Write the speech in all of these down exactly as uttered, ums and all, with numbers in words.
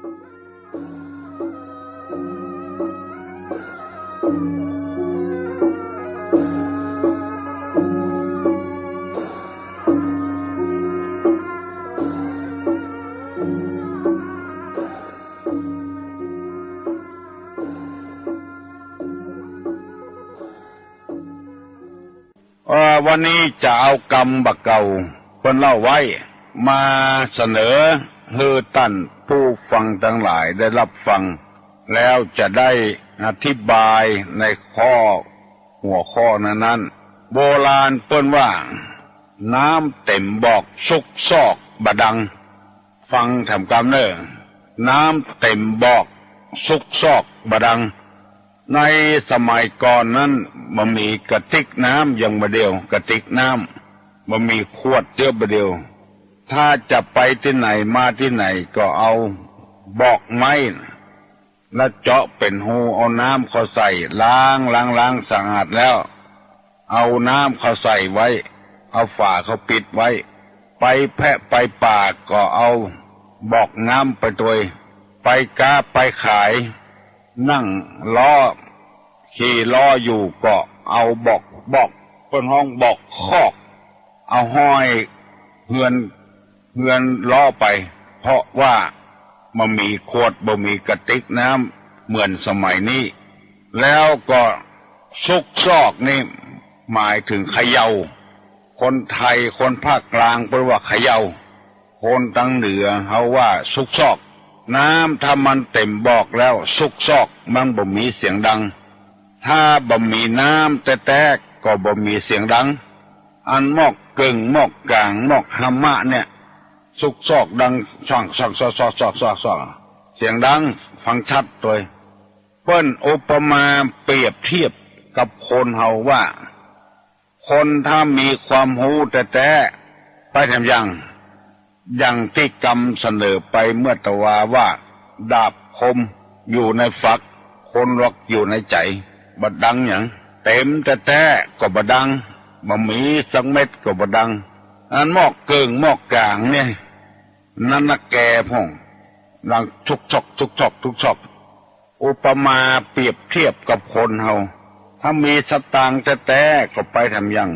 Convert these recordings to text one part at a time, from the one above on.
เอ่อ วันนี้จะเอากำบ่าเก่าเปิ้นเล่าไว้ มาเสนอหื้อต้านผู้ฟังตังหลายได้ฮับฟัง แล้วจะได้อธิบายในข้อ หัวข้อนั้นๆ โบราณเปิ้นว่า น้ำเต็มบอกซุกซอกบ่ดัง ฟังแถมกำเน่อ น้ำเต็มบอกซุกซอกบ่ดัง ในสมัยก่อนนั้นบ่มีกระติกน้ำอย่างบ่าเดี่ยว กระติกน้ำ บ่มีขวดเตื้อบ่าเดี่ยว ถ้าจะไปตี้ไหนมาตี้ไหนก็เอาบอกไม้ แล้วเจาะเป๋นฮู เอาน้ำเข้าใส่ ล้าง ล้าง ล้างสะอาดแล้ว เอาน้ำเข้าใส่ไว้ เอาฝาเข้าปิดไว้ ไปแพะไปป่าก็เอาบอกน้ำไปตวย ไปก๊าไปขาย นั่งล้อ ขี่ล้ออยู่ก็เอาบอก บอก เปิ้นฮ้องบอกคอก เอาห้อยเฮือน เฮือนล้อไป เพราะว่าบ่มีขวด บ่มีกระติกน้ำเหมือนสมัยนี้ แล้วก็ซุกซอกนี่หมายถึงเขย่า คนไทย คนภาคกลางเปิ้นว่าเขย่า คนตังเหนือเฮาว่าซุกซอก น้ำถ้ามันเต็มบอกแล้วซุกซอก มันบ่มีเสียงดัง ถ้าบ่มีน้ำแต๊ๆ ก็บ่มีเสียงดัง อันหมอกเกิ่ง หมอกก๋าง หมอกฮามะเนี่ย ซุกซอกดังซ่อง ซ่อง ซ่อง เสียงดัง ฟังชัดตวย เปิ้นอุปมาเปรียบเทียบกับคนเฮาว่า คนถ้ามีความฮู้แต๊ๆ ไปแถมยัง อย่างตี้กำเสนอไปเมื่อตะวาว่า ดาบคมอยู่ในฝัก คนหลวกอยู่ในใจ๋ บ่ดังหยัง เต็มแต๊ๆ ก็บ่ดัง บ่มีสักเม็ดก็บ่ดัง อันหมอกเกิ่งหมอกก๋างเนี่ย นั้นนักแก่พ่อง ดังซุกซอก ซุกซอก ซุกซอก อุปมาเปรียบเทียบกับคนเฮา ถ้ามีสตางค์แต๊ๆ ก็ไปแถมยัง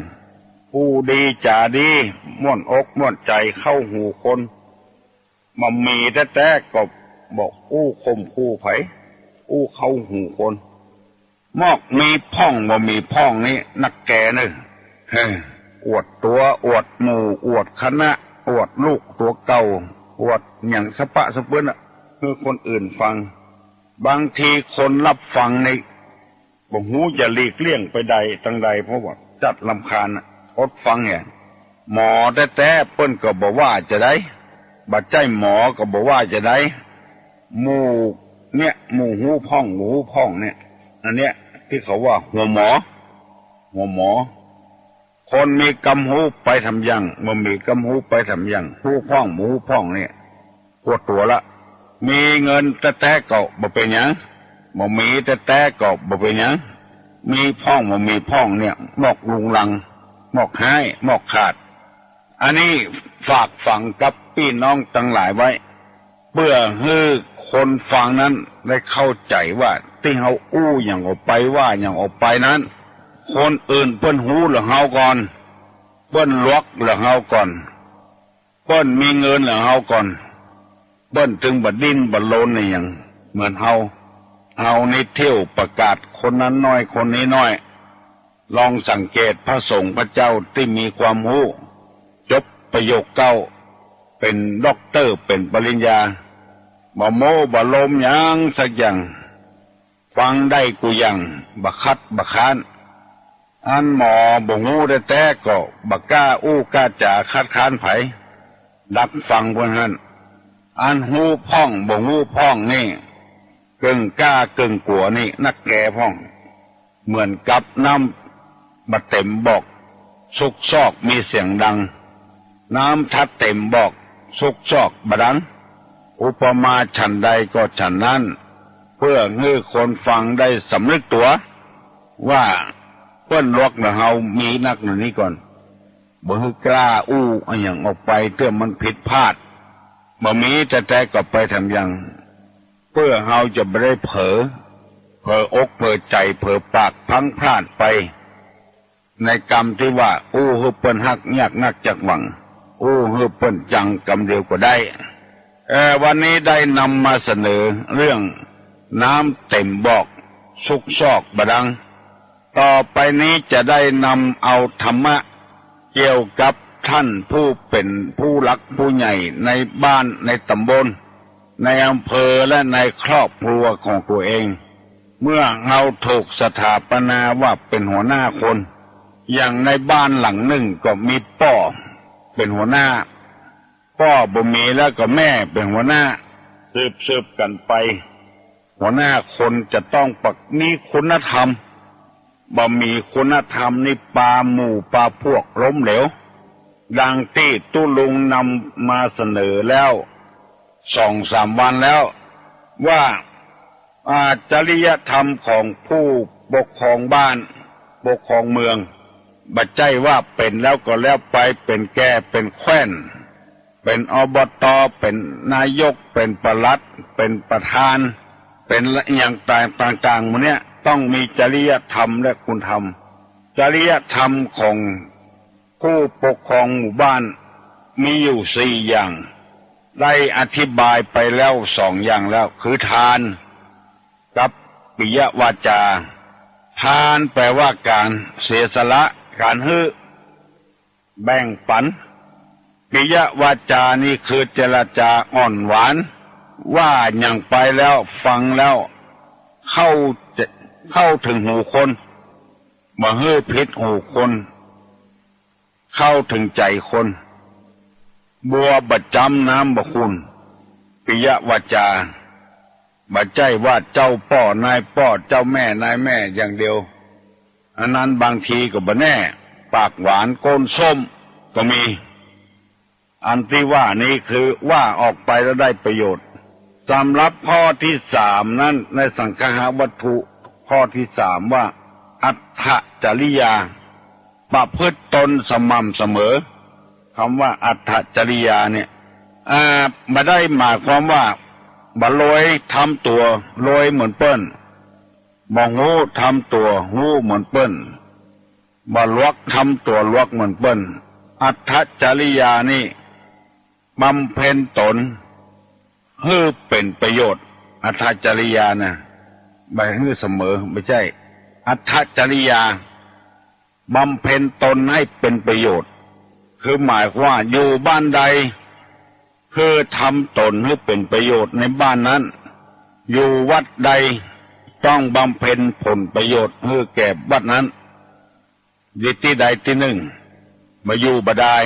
อู้ดีจ๋าดี ม่วนอกม่วนใจ๋เข้าหูคน บ่มีแต๊ๆ ก็บ่อู้ข่มขู่ใผ อู้เข้าหูคน หมอกมีพ่องบ่มีพ่องนี่นักแก่เน่อ เฮ้อ อวดตั๋ว อวดหมู่ อวดคณะ อวดลูกตั๋วเก่า อวดหยังสะปะสะเปื้อนอะ หื้อคนอื่นฟัง บางทีคนฮับฟังนี่ บ่ฮู้จะหลีกเลี่ยงไปใดตังใด เพราะว่าจัดรำคาญน่ะ อดฟังเนี่ย หมอแต๊ๆ เปิ้นก็บ่ว่าจะใด บ่ใจ้หมอก็บ่ว่าจะใด หมู่เนี่ย หมู่ฮู้พ่อง หมู่ฮู้พ่องเนี่ย อันเนี้ยตี้เขาว่าหัวหมอ หัวหมอ คนมีกำฮู้ไปแถมยัง บ่มีกำฮู้ไปแถมยัง ฮู้พ่อง บ่ฮู้พ่องเนี่ย ปวดตั๋วละ มีเงินแต๊ๆ ก็บ่เป๋นหยัง บ่มีแต๊ๆ ก็บ่เป๋นหยัง มีพ่อง บ่มีพ่องเนี่ย หมอกรุงรัง หมอกฮ้าย หมอกขาด อันนี้ฝากฝังกับปี้น้องตังหลายไว้ เปื้อหื้อคนฟังนั้นได้เข้าใจ๋ว่า ตี้เฮาอู้หยังออกไป ว่าหยังออกไปนั้น คนอื่นเปิ้นฮู้เหลือเฮาก่อน เปิ้นหลวกเหลือเฮาก่อน เปิ้นมีเงินเหลือเฮาก่อน เปิ้นตึงบ่ดิ้นบ่รนอะหยังเหมือนเฮา เฮานี่เที่ยวประกาศคนนั้นน้อยคนนี้น้อย ลองสังเกตพระสงฆ์พระเจ้าตี้มีความฮู้ จบประโยคเก้า เป๋นด็อกเตอร์ เป๋นปริญญา บ่โม้บ่ลมหยังสักอย่าง ฟังได้กู้อย่าง บ่ขัดบ่ค้าน อันหมอบ่ฮู้แต๊ๆ ก็บ่กล้าอู้กล้าจ๋าคัดค้านใผ ดักฟังเปิ้นหั้น อันฮู้พ่องบ่ฮู้พ่องนี่ เกิ่งกล้าเกิ่งกั๋วนี่นักแก่พ่อง เหมือนกับน้ำบ่เต็มบอก ซุกซอกมีเสียงดัง น้ำถ้าเต็มบอก ซุกซอกบ่ดัง อุปมาฉันใดก็ฉันนั้น เปื้อหื้อคนฟังได้สำนึกตั๋ว ว่าเปิ้นหลวกเหลือเฮามีนักหนานี้ก่อน บ่หื้อกล้าอู้อะหยังออกไปเตื้อมันผิดพลาด บ่มีแต๊ๆ ก็ไปแถมยัง ปื้อเฮาจะบ่ได้เผลอ เผลออกเผลอใจ๋ เผลอปากพลั้งพลาดไป ในกำตี้ว่าอู้หื้อเปิ้นฮักยากนักจักหวัง อู้หื้อเปิ้นจังกำเดียวก็ได้ เอ่อ วันนี้ได้นำมาเสนอเรื่องน้ำเต็มบอกซุกซอกบ่ดัง ต่อไปนี้จะได้นำเอาธรรมะเกี่ยวกับท่านผู้เป๋นผู้หลักผู้ใหญ่ในบ้านในต๋ำบล ในอำเภอและในครอบครัวของตั๋วเอง เมื่อเฮาถูกสถาปนาว่าเป๋นหัวหน้าคน อย่างในบ้านหลังนึ่งก็มีป้อเป๋นหัวหน้า ป้อบ่มีแล้วก็แม่เป๋นหัวหน้า สืบๆ กั๋นไป หัวหน้าคนจะต้องปะ- มีคุณธรรม บ่มีคุณธรรมนี่ปาหมู่ปาพวกล้มเหลว ดังตี้ตุ๊ลุงนำมาเสนอแล้วสองสามวันแล้ว ว่า อ่า จริยธรรมของผู้ปกครองบ้าน ปกครองเมือง บ่ใจ้ว่าเป๋นแล้วก็แล้วไป เป๋นแก่ เป๋นแคว้น เป๋น อบต. เป๋นนายก เป๋นปลัด เป๋นประธาน เป๋นอะหยังต่างๆ หมู่เนี้ย ต้องมีจริยธรรมและคุณธรรม จริยธรรมของผู้ปกครองหมู่บ้านมีอยู่สี่อย่าง ได้อธิบายไปแล้วสองอย่างแล้ว คือทานกับปิยวาจา ทานแปลว่าก๋านเสียสละ ก๋านหื้อ แบ่งปัน ปิยวาจานี่คือเจรจาอ่อนหวาน ว่าหยังไปแล้วฟังแล้วเข้า เข้าเถิงหูคน บ่หื้อผิดหูคน เข้าเถิงใจ๋คน บัวบ่จ๊ำน้ำบ่ขุ่น ปิยวาจา บ่ใจ้ว่าเจ้าป้อนายป้อ เจ้าแม่นายแม่อย่างเดียว อันนั้นบางทีก็บ่แน่ ปากหวานก้นส้มก็มี อันตี้ว่านี้คือว่าออกไปแล้วได้ประโยชน์ สำหรับข้อตี้สามนั้น ในสังคหวัตถุข้อตี้สามว่า อัตถจริยา ประพฤติตนสม่ำเสมอ กำว่าอัตถจริยาเนี่ย อ่า บ่ได้หมายความว่าบ่รวยทำตั๋วรวยเหมือนเปิ้น บ่ฮู้ทำตั๋วฮู้เหมือนเปิ้น บ่หลวกทำตั๋วหลวกเหมือนเปิ้น อัตถจริยานี่บำเพ็ญตนหื้อเป๋นประโยชน์ อัตถจริยานะ บ่หื้อเสมอ บ่ใจ้ อัตถจริยา บำเพ็ญตนให้เป๋นประโยชน์ คือหมายความว่าอยู่บ้านใด คือทำตนหื้อเป๋นประโยชน์ในบ้านนั้น อยู่วัดใดต้องบำเพ็ญผลประโยชน์หื้อแก่วัดนั้น อยู่ตี้ใดตี้นึ่ง บ่อยู่บ่ดาย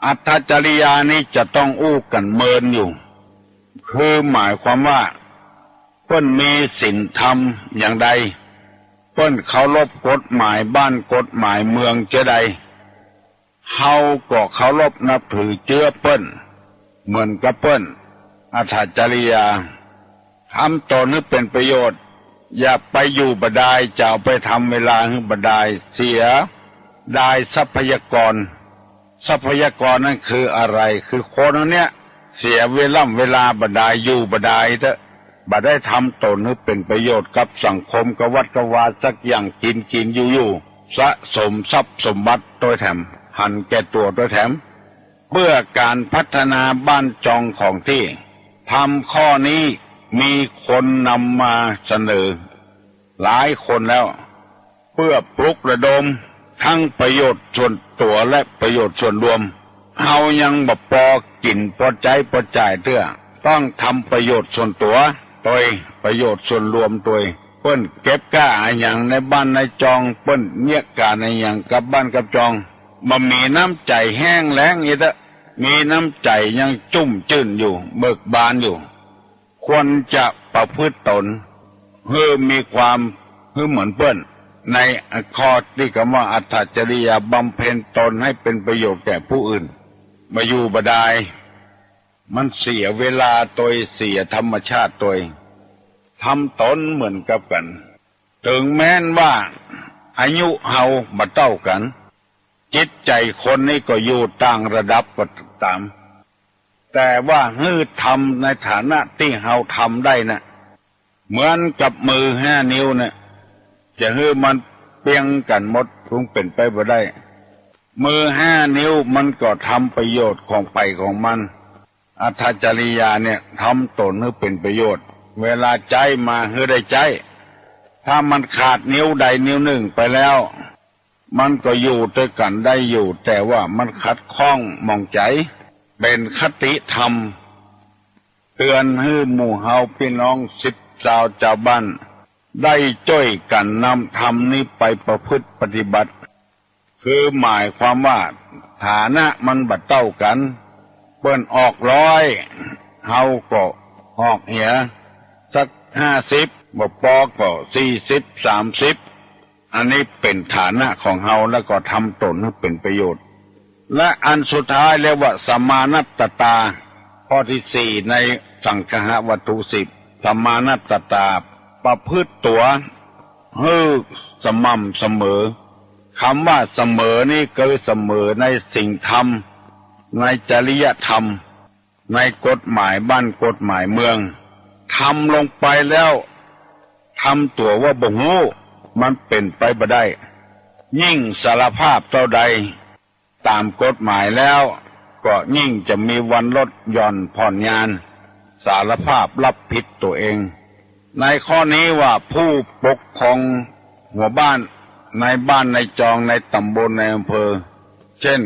อัตถจริยานี้จะต้องอู้กั๋นเมินอยู่ คือหมายความว่า เปิ้นมีศีลธรรมอย่างใด เปิ้นเคารพกฎหมายบ้านกฎหมายเมืองเจื้อใด เฮาก็เคารพนับถือเจื้อเปิ้น เหมือนกับเปิ้น อัตถจริยา ทำตนหื้อเป๋นประโยชน์ อย่าไปอยู่บ่ดาย จะเอาไปทำเวลาหื้อบ่ดาย เสียดายทรัพยากร ทรัพยากรนั้นคืออะไร คือคนอันเนี้ย เสียเวล่ำเวลาบ่ดาย อยู่บ่ดายเต๊อะ บ่ได้ทำตนหื้อเป๋นประโยชน์กับสังคม กับวัดกับวาสักอย่าง กิ๋นกิ๋นอยู่อยู่ สะสมทรัพย์สมบัติตวยแถม หันแก่ตั๋วตวยแถม เปื้อก๋านพัฒนาบ้านจองของตี้ ธรรมข้อนี้มีคนนำมาเสนอหลายคนแล้ว เปื้อปลุกระดมทั้งประโยชน์ส่วนตั๋วและประโยชน์ส่วนรวม เฮายังบ่ปอกิ๋นปอใจ๊ปอจ่ายเตื้อ ต้องทำประโยชน์ส่วนตั๋วตวย ประโยชน์ส่วนรวมตวย เปิ้นเก็บก้าอะหยังในบ้านในจอง เปิ้นเยียะก๋านอะหยังกับบ้านกับจอง บ่มีน้ำใจ๋แห้งแล้งอีกเต๊อะ มีน้ำใจ๋ยังจุ่มจื้นอยู่ เบิกบานอยู่ ควรจะประพฤติตนหื้อมีความหื้อเหมือนเปิ้น ในข้อตี้กำว่าอัตถจริยา บำเพ็ญตนให้เป็นประโยชน์แก่ผู้อื่น บ่อยู่บ่ดาย มันเสียเวลาตวย เสียธรรมชาติตวย ทำตนเหมือนกับกั๋น เถิงแม้นว่าอายุเฮาบ่เต้ากั๋น จิตใจ๋คนนี้ก็อยู่ต่างระดับก็ต๋าม แต่ว่าหื้อทำในฐานะตี้เฮาทำได้น่ะ เหมือนกับมือห้านิ้วเนี่ย จะหื้อมันเปียงกั๋นหมด คงเป๋นไปบ่ได้ มือห้านิ้วมันก็ทำประโยชน์ของใผของมัน อัตถจริยาเนี่ย ทำต๋นหื้อเป๋นประโยชน์ เวลาใจ๊มาหื้อได้ใจ๊ ถ้ามันขาดนิ้วใดนิ้วนึ่งไปแล้ว มันก็อยู่ตวยกั๋นได้อยู่ แต่ว่ามันขัดข้องหมองใจ๋ เป๋นคติธรรม เตือนหื้อหมู่เฮาปี้น้องสิทธิ์ซาวจาวบ้าน ได้จ้วยกั๋นนำธรรมนี้ไปประพฤติปฏิบัติ คือหมายความว่าฐานะมันบ่เต้ากั๋น เปิ้นออกร้อย เฮาก็ออกเหียสักห้าสิบ บ่ปอก็สี่สิบ สามสิบ อันนี้เป๋นฐานะของเฮา แล้วก็ทำต๋นหื้อเป๋นประโยชน์ และอันสุดท้ายเรียกว่าสมานัตตา ข้อตี้สี่ในสังคหวัตถุสิบ สมานัตตา ประพฤติตั๋วหื้อสม่ำเสมอ กำว่าเสมอนี้คือเสมอในศีลธรรม ในจริยธรรม ในกฎหมายบ้านกฎหมายเมือง ทำลงไปแล้ว ทำตั๋วว่าบ่ฮู้ มันเป๋นไปบ่ได้ ยิ่งสารภาพเต้าใด ต๋ามกฎหมายแล้ว ก็ยิ่งจะมีวันลดหย่อนผ่อนญาณ สารภาพรับผิดตั๋วเอง ในข้อนี้ว่าผู้ปกครองหัวบ้าน ในบ้านในจอง ในต๋ำบล ในอำเภอ เช่น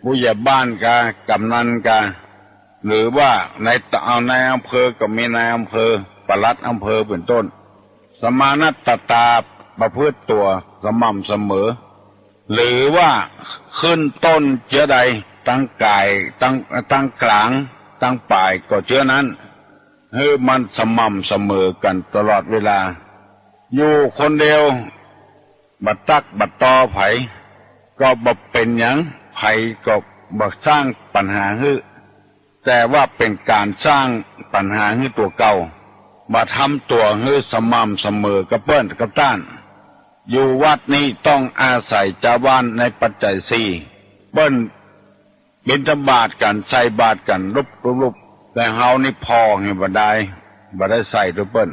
ผู้ใหญ่บ้านกา ก๋ำนันกา หรือว่าใน เอานายอำเภอก็มีนายอำเภอ ปลัดอำเภอเป๋นต้น สมานัตตา ประพฤติตั๋วสม่ำเสมอ หรือว่าขึ้นต้นเจื้อใด ตังก๋าย ตัง ตังก๋าง ตังป๋ายก็เจื้อนั้น หื้อมันสม่ำเสมอกั๋นตลอดเวลา อยู่คนเดียว บ่ตั๊กบ่ตอใผ ก็บ่เป๋นหยัง ใผก็บ่สร้างปัญหาหื้อ แต่ว่าเป๋นก๋านสร้างปัญหาหื้อตั๋วเก่า บ่ทำตั๋วหื้อสม่ำเสมอกับเปิ้นกับต้าน อยู่วัดนี้ต้องอาศัยจาวบ้านในปัจจัยสี่ เปิ้นบิณฑบาตกั๋น ใส่บาตรกั๋น ลุบๆ แต่เฮานี่ผ่อหื้อบ่ได้ บ่ได้ใส่ตวยเปิ้น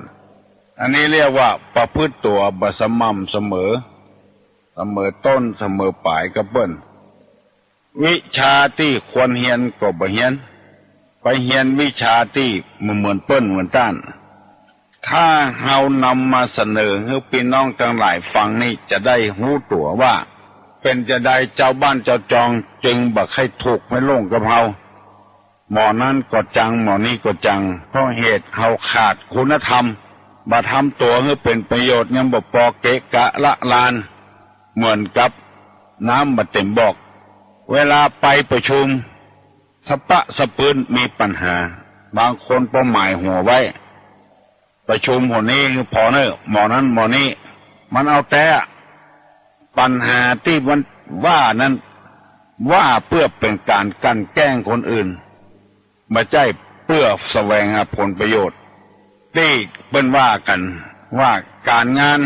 อันนี้เรียกว่าประพฤติตั๋วบ่สม่ำเสมอ เสมอต้นเสมอป๋ายกับเปิ้น วิชาตี้ควรเฮียนก็บ่เฮียน ไปเฮียนวิชาตี้บ่เหมือนเปิ้นเหมือนต้าน ถ้าเฮานำมาเสนอหื้อปี้น้องตังหลายฟังนี้ จะได้ฮู้ตั๋วว่า เป๋นจาใดจาวบ้านจาวจองจึงบ่ใค่ถูกใค่โล่งกับเฮา หมอนั้นก็จัง หมอนี้ก็จัง เพราะเหตุเฮาขาดคุณธรรม บ่ทำตั๋วหื้อเป๋นประโยชน์ ยังบ่ปอเกะกะละลาน เหมือนกับน้ำบ่เต๋มบอก เวลาไปประชุม สะป๊ะสะปื้นมีปัญหา บางคนปอหมายหัวไว้ ประชุมหนนี้ผ่อเน่อ หมอนั้นหมอนี้ มันเอาแต๊ ปัญหาตี้มันว่านั้น ว่าเปื้อเป๋นก๋านกลั่นแกล้งคนอื่น บ่ใจ้เปื้อแสวงหาผลประโยชน์ ตี้เปิ้นว่ากั๋นว่าก๋านงาน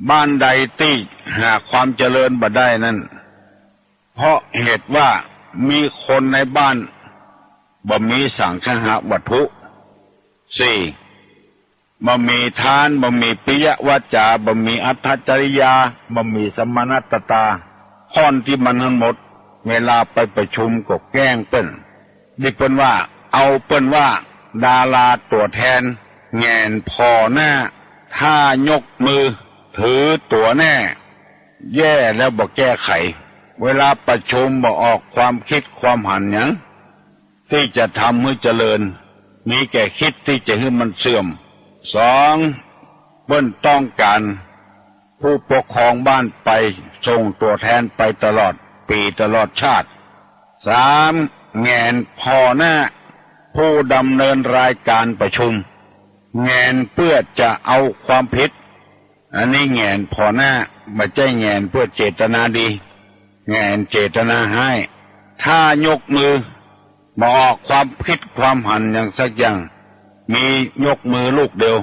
บ้านใดตี้หาความเจริญบ่ได้นั้น เพราะเหตุว่ามีคนในบ้านบ่มีสังคหวัตถุ สี่ บ่มีทาน บ่มีปิยวาจา บ่มีอัตถจริยา บ่มีสมานัตตา ข้อตี้มันหั้นหมด เวลาไปประชุมก็แกล้งเปิ้น ตี้เปิ้นว่า เอาเปิ้นว่าดาราตั๋วแทน แหงนผ่อหน้า ถ้ายกมือถือตั๋วแน่ แย่แล้วบ่แก้ไข เวลาประชุมบ่ออกความคิดความหันหยัง ตี้จะทำหื้อเจริญ มีแต่คิดตี้จะหื้อมันเสื่อม สอง เปิ้นต้องก๋านผู้ปกครองบ้านไป ส่งตั๋วแทนไปตลอดปี๋ตลอดชาติ สาม แหงนผ่อหน้าผู้ดำเนินรายก๋านประชุม แหงนเปื้อจะเอาความผิด อันนี้แหงนผ่อหน้า บ่ใจ้แหงนเปื้อเจตนาดี แหงนเจตนาฮ้าย ถ้ายกมือบ่ออกความคิดความหันหยังสักอย่าง มียกมือลูกเดียว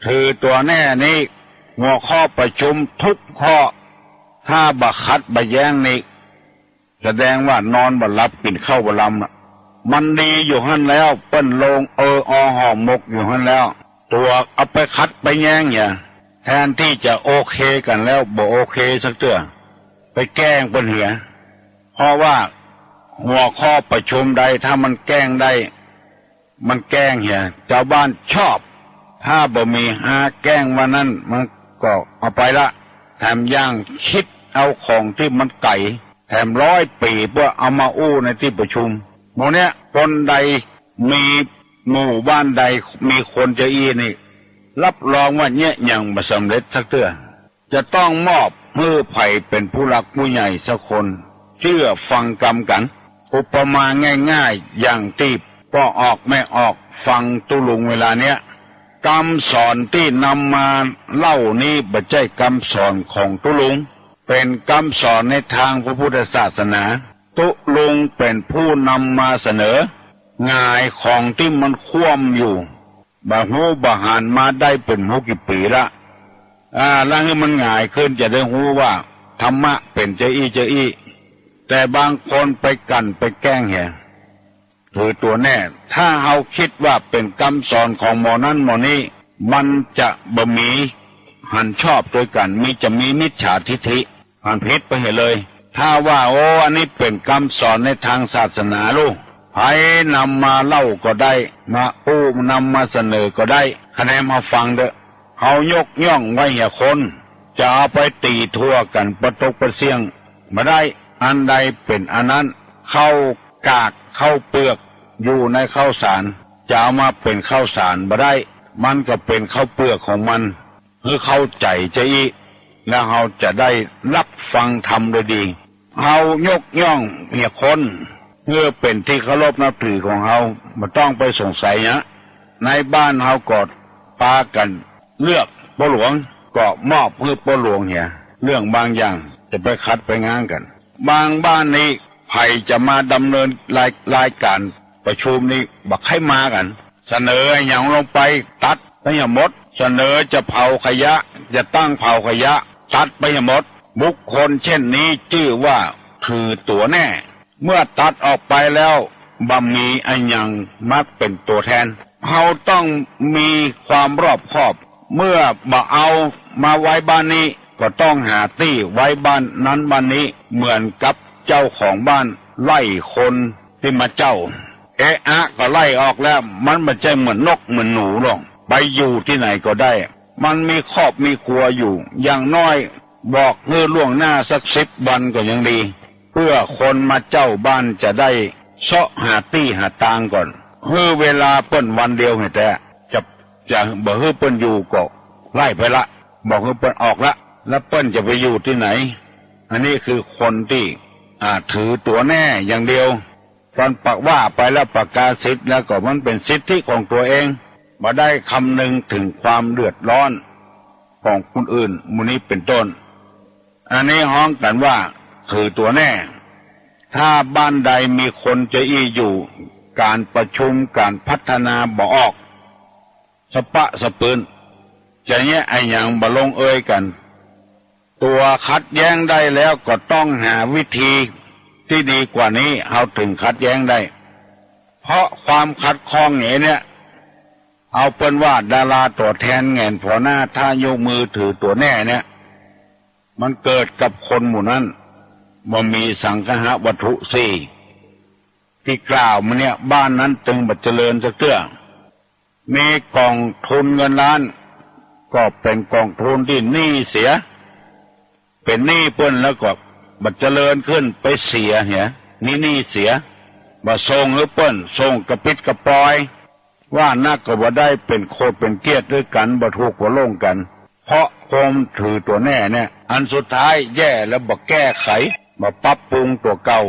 ถือตั๋วแน่นี้ หัวข้อประชุมทุกข้อ ถ้าบ่ขัดบ่แย้งนี้ แสดงว่านอนบ่หลับ กิ๋นข้าวบ่ลำละ มันดีอยู่หั้นแล้ว เปิ้นลงเออออห่อหมกอยู่หั้นแล้ว ตั๋วเอาไปขัดไปแย้งเหีย แทนตี้จะโอเคกั๋นแล้วบ่โอเคสักเตื้อ ไปแก้งเปิ้นเหีย เพราะว่าหัวข้อประชุมใดถ้ามันแก้งได้ มันแก้งเหีย จาวบ้านชอบ ถ้าบ่มีหาแก้งว่านั้นมันก็เอาไปละ แถมยังคิดเอาของตี้มันไก๋ แถมร้อยปี๋เปื้อเอามาอู้ในตี้ประชุม หมู่เนี้ยคนใดมีหมู่บ้านใดมีคนจาอี้นี่ รับรองว่าเยียะหยังบ่สำเร็จสักเตื้อ จะต้องมอบหื้อใผเป๋นผู้หลักผู้ใหญ่สักคน เจื้อฟังกำกั๋น อุปมาง่ายๆ อย่างตี้ป้อออกแม่ออกฟังตุ๊ลุงเวลาเนี้ย กำสอนตี้นำมาเล่านี้บ่ใจ้กำสอนของตุ๊ลุง เป๋นกำสอนในตางพระพุทธศาสนา ตุ๊ลุงเป๋นผู้นำมาเสนอ หงายของตี้มันคว่ำอยู่ บ่ฮู้บ่หันมาได้เป๋นฮู้กี่ปี๋ละ อ่า แล้วหื้อมันหงายขึ้นจะได้ฮู้ว่าธรรมะเป๋นจาอี้จาอี้ แต่บางคนไปกลั่นไปแก้งเหีย ถือตั๋วแน่ ถ้าเฮาคิดว่าเป๋นกำสอนของหมอนั้นหมอนี้ มันจะบ่มีหันชอบตวยกั๋น มี จะมีมิจฉาทิฏฐิ หันผิดไปเหียเลย ถ้าว่า โอ้ อันนี้เป๋นกำสอนในตางศาสนาลูก ใผนำมาเล่าก็ได้ มาอู้นำมาเสนอก็ได้ คะแนนเฮาฟังเต๊อะ เฮายกย่องไว้เหียคน จะเอาไปตี๋ทั่วกั๋นประตกประเสี้ยงบ่ได้ อันใดเป๋นอันนั้น ข้าวกากข้าวเปือกอยู่ในข้าวสาร จะเอามาเป๋นข้าวสารบ่ได้ มันก็เป๋นข้าวเปือกของมัน หื้อเข้าใจ๋จาอี้ แล้วเฮาจะได้รับฟังธรรมโดยดี เฮายกย่องเหียคน หื้อเป๋นตี้เคารพนับถือของเฮา บ่ต้องไปสงสัยเยียะ ในบ้านเฮาก็ปากั๋นเลือกป้อหลวง ก็มอบหื้อป้อหลวงเหีย เรื่องบางอย่างจะไปขัดไปง้างกั๋น บางบ้านนี้ใผจะมาดำเนินราย รายก๋านประชุมนี้บ่ใค่มากั๋น เสนออะหยังลงไปตัดไปเหียหมด เสนอจะเผาขยะ จะตั้งเผาขยะ ตัดไปเหียหมด บุคคลเช่นนี้จื้อว่าถือตั๋วแน่ เมื่อตัดออกไปแล้วบ่มีอะหยังมาเป๋นตั๋วแทน เฮาต้องมีความรอบคอบ เมื่อบ่เอามาไว้บ้านนี้ ก็ต้องหาตี้ไว้บ้านนั้นบ้านนี้ เหมือนกับเจ้าของบ้านไล่คนตี้มาเจ้า เอะอะก็ไล่ออกแล้ว มันบ่ใจ้เหมือนนกเหมือนหนูหรอก ไปอยู่ตี้ไหนก็ได้ มันมีครอบมีครัวอยู่ อย่างน้อยบอกหื้อล่วงหน้าสักสิบวันก็ยังดี เปื้อคนมาเจ้าบ้านจะได้เซาะหาตี้หาตางก่อน หื้อเวลาเปิ้นวันเดียวแต๊ๆ จะ จะบ่หื้อเปิ้นอยู่ก็ไล่ไปละ บอกหื้อเปิ้นออกละ แล้วเปิ้นจะไปอยู่ตี้ไหน อันนี้คือคนตี้ อ่า ถือตั๋วแน่อย่างเดียว ตอนปากว่าไปแล้วประกาศสิทธิ์แล้วก็มันเป๋นสิทธิของตั๋วเอง บ่ได้คำนึงเถิงความเดือดร้อนของคนอื่น หมู่นี้เป๋นต้น อันนี้ฮ้องกั๋นว่าถือตั๋วแน่ ถ้าบ้านใดมีคนจาอี้อยู่ ก๋านประชุมก๋านพัฒนาบ่ออก สะป๊ะสะปืน จะเยียะอะหยังบ่ลงเอยกั๋น ตั๋วขัดแย้งได้แล้วก็ต้องหาวิธีตี้ดีกว่านี้ เฮาเถิงขัดแย้งได้ เพราะความขัดข้องอย่างเนี้ย เอาเปิ้นว่าดาราตั๋วแทนแหงนผ่อหน้า ถ้ายกมือถือตั๋วแน่เนี่ย มันเกิดกับคนหมู่นั้น บ่มีสังคหวัตถุสี่ตี้กล่าวมาเนี่ย บ้านนั้นตึงบ่เจริญสักเตื้อ มีก๋องทุนเงินล้าน ก็เป๋นก๋องทุนตี้หนี้เสีย เป๋นหนี้เปิ้นแล้วก็บ่เจริญขึ้น ไปเสียเหีย หนี้หนี้เสีย บ่ส่งหื้อเปิ้น ส่งกระปิดกระปอย ว่านักก็บ่ได้ เป๋นโขดเป๋นเกี้ยดตวยกั๋น บ่ถูกบ่ลงกั๋น เพราะความถือตั๋วแน่เนี่ย อันสุดท้ายแย่แล้วบ่แก้ไข บ่ปรับปรุงตั๋วเก่า